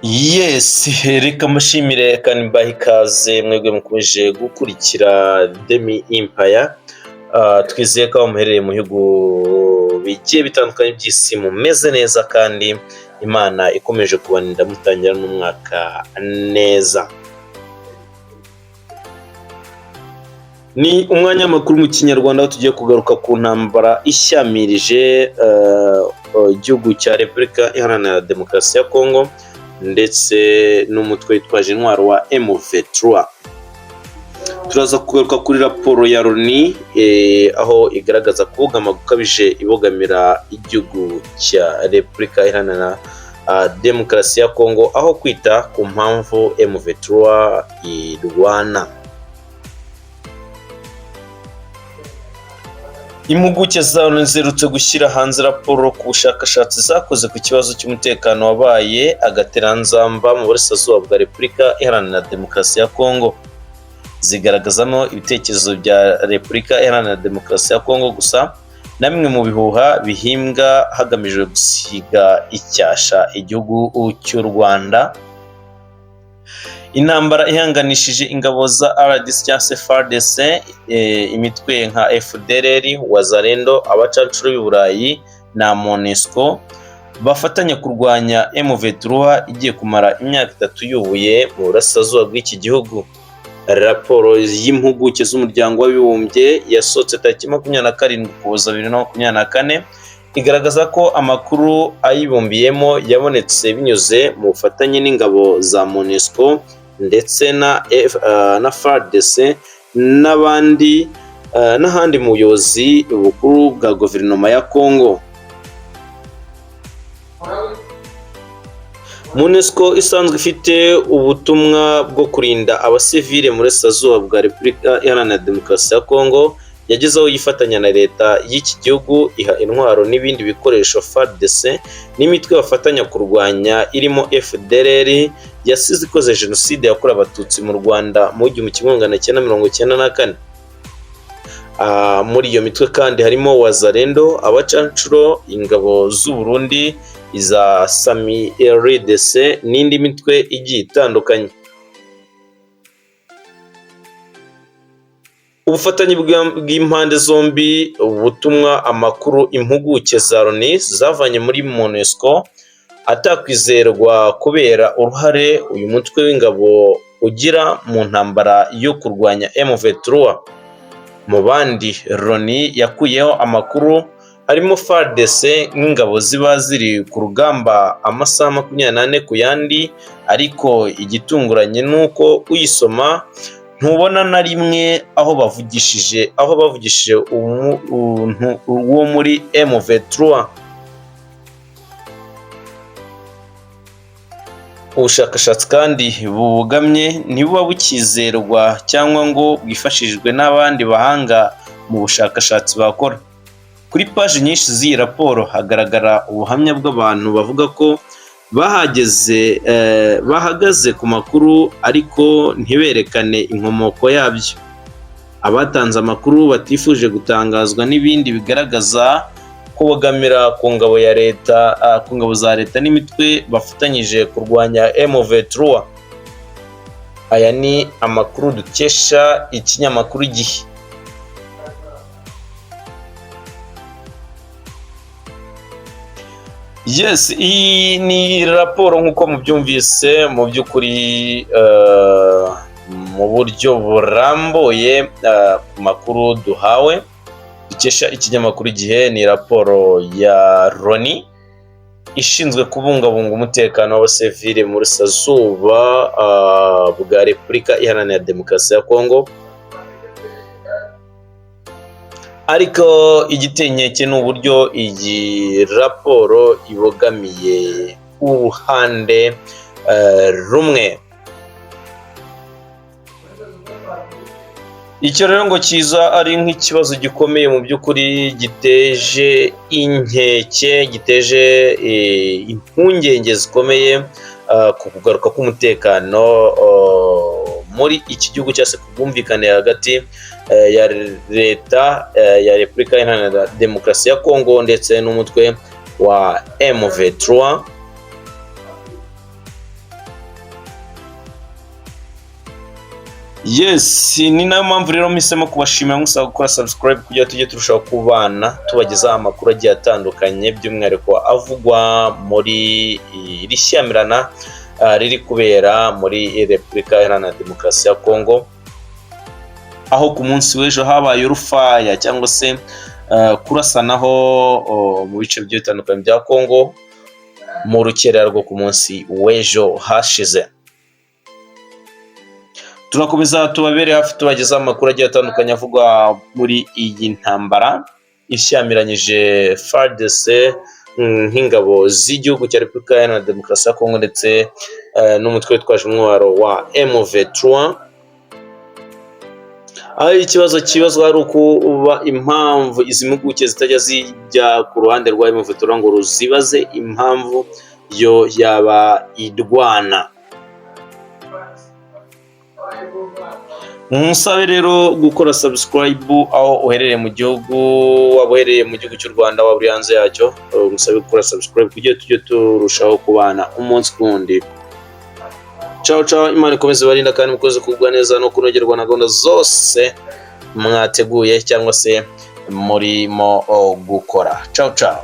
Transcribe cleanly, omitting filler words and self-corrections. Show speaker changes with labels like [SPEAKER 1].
[SPEAKER 1] Yes, reka mbashimire kandi mbahe ikaze mwebwe mukomeje gukurikira Demi Empire. Twizeye ko aho muherereye mu bihugu bigiye bitandukanye by'isi mumeze neza kandi Imana ikomeje kubarinda mutangira n'umwaka neza. Ni umwanya w'amakuru mu Kinyarwanda aho tugiye kugaruka ku ntambara ishyamirije igihugu cya Repubulika Iharanira Demokarasi ya Kongo ndetse n'umutwe witwaje intwaro wa M23. Turaza kugaruka kuri raporo ya Loni aho igaragaza kubogama gukabije ibogamira igihugu cya Repubulika Iharanira Demokarasi ya Kongo aho kwita ku mpamvu M23 irwana. Impuguke za Loni ziherutse gushyira hanze raporo ku bushakashatsi zakoze ku kibazo cy'umutekano wabaye agateranzamba mu burasirazuba bwa Repubulika Iharanira Demokarasi ya Kongo. Zigaragazamo ibitekerezo bya Repubulika Iharanira Demokarasi ya Kongo gusa na bimwe mu bihuha bihimbwa hagamijwe gusiga icyasha igihugu cy'u Rwanda. Intambara ihanganishije ingabo za RDC cyangwa se FARDC, imitwe nka FDLR, Wazalendo, abacancuro b'i Burayi na MONUSCO bafatanya kurwanya M23 igiye kumara imyaka 3 yubuye mu burasirazuba bw'iki gihugu. Raporo y'impuguke z'umuryango w'abibumbye yasohotse tariki 27 Ukuboza 2024 igaragaza ko amakuru ayibumbiyemo yabonetse binyuze mu bufatanye n'ingabo za MONUSCO ndetse na FARDC n'abandi n'ahandi mu buyobozi bukuru bwa guverinoma ya Kongo. MONUSCO isanzwe ifite ubutumwa bwo kurinda abasivile mu burasirazuba bwa Repubulika Iharanira Demokarasi ya Kongo yageze aho yifatanya na leta y'iki gihugu iha intwaro n'ibindi bikoresho FARDC n'imitwe bafatanya kurwanya irimo FDLR yasize ikoze jenoside yakorewe Abatutsi mu Rwanda mu 1994. Muri iyo mitwe kandi harimo Wazalendo, abacancuro, ingabo z'u Burundi, iza SAMIDRC n'indi mitwe igiye itandukanye. Ubufatanye bw'impande zombi ubutumwa amakuru impuguke za Loni zavanye muri MONUSCO atakwizerwa kubera uruhare uyu mutwe w'ingabo ugira mu ntambara yo kurwanya M23. Mu bandi Loni yakuyeho amakuru harimo FARDC nk'ingabo ziba ziri ku rugamba amasaha 24 ku yandi, ariko igitunguranye ni uko uyisoma ntubona na rimwe aho bavugishije umuntu wo muri M23. Ubushakashatsi kandi bubogamye ntibuba bukizerwa cyangwa ngo bwifashishwe n'abandi bahanga mu bushakashatsi bakora. Kuri paji nyinshi z'iyi raporo hagaragara ubuhamya bw'abantu bavuga ko bahagaze ku makuru ariko ntiberekane inkomoko yabyo. Abatanze amakuru batifuje gutangazwa n'ibindi bigaragaza kubogamira ku ngabo ya leta, ku ngabo za leta n'imitwe bafatanyije kurwanya M23. Aya ni amakuru dukesha ikinyamakuru Igihe. Yes, iyi ni raporo nk'uko mubyumvise mu by'ukuri mu buryo burambuye ku makuru duhawe dukesha ikinyamakuru Igihe. Ni raporo ya Loni ishinzwe kubungabunga umutekano w'abasivile mu burasirazuba bwa Repubulika Iharanira Demokarasi ya Kongo. Ariko igiteye inkeke ni uburyo iyi raporo ibogamiye uruhande rumwe. Icyo rero ngo kiza ari nk'ikibazo gikomeye mu by'ukuri giteje inkeke, giteje impungenge zikomeye ku kugaruka k'umutekano muri iki gihugu cyangwa se ku bwumvikane hagati ya leta ya Repubulika Iharanira Demokarasi ya Kongo ndetse n'umutwe wa M23. Yes, ni nayo mpamvu rero mpisemo kubashimira, musaba gukora subscribe kugira tujye turushaho kubana, tubagezaho amakuru agiye atandukanye, by'umwihariko avugwa muri iri shyamirana riri kubera muri Repubulika Iharanira Demokarasi ya Kongo, aho ku munsi w'ejo habaye urufaya cyangwa se kurasanaho mu bice bigiye bitandukanye bya Kongo mu rukerera rwo ku munsi w'ejo hashize. Turakomeza tubabere hafi, tubagezaho amakuru agiye atandukanye avugwa muri iyi ntambara ishyamiranyije FARDC nk'ingabo z'igihugu cya Repubulika Iharanira Demokarasi ya Kongo ndetse n'umutwe witwaje intwaro wa M23, aho ikibazo kibazwa ari ukuba impamvu izi mpuguke zitajya zijya ku ruhande rwa M23 ngo ruzibaze impamvu yo yaba irwana. Musabe rero gukora subscribe aho uherereye mu gihugu, waba uherereye mu gihugu cy'u Rwanda, waba uri hanze yacyo, musabe gukora subscribe kugira tujye turushaho kubana umunsi ku wundi. Ciao ciao, Imana ikomeze ibarinda kandi mukomeze kugubwa neza no kunogerwa na gahunda zose mwateguye cyangwa se murimo gukora. Ciao ciao.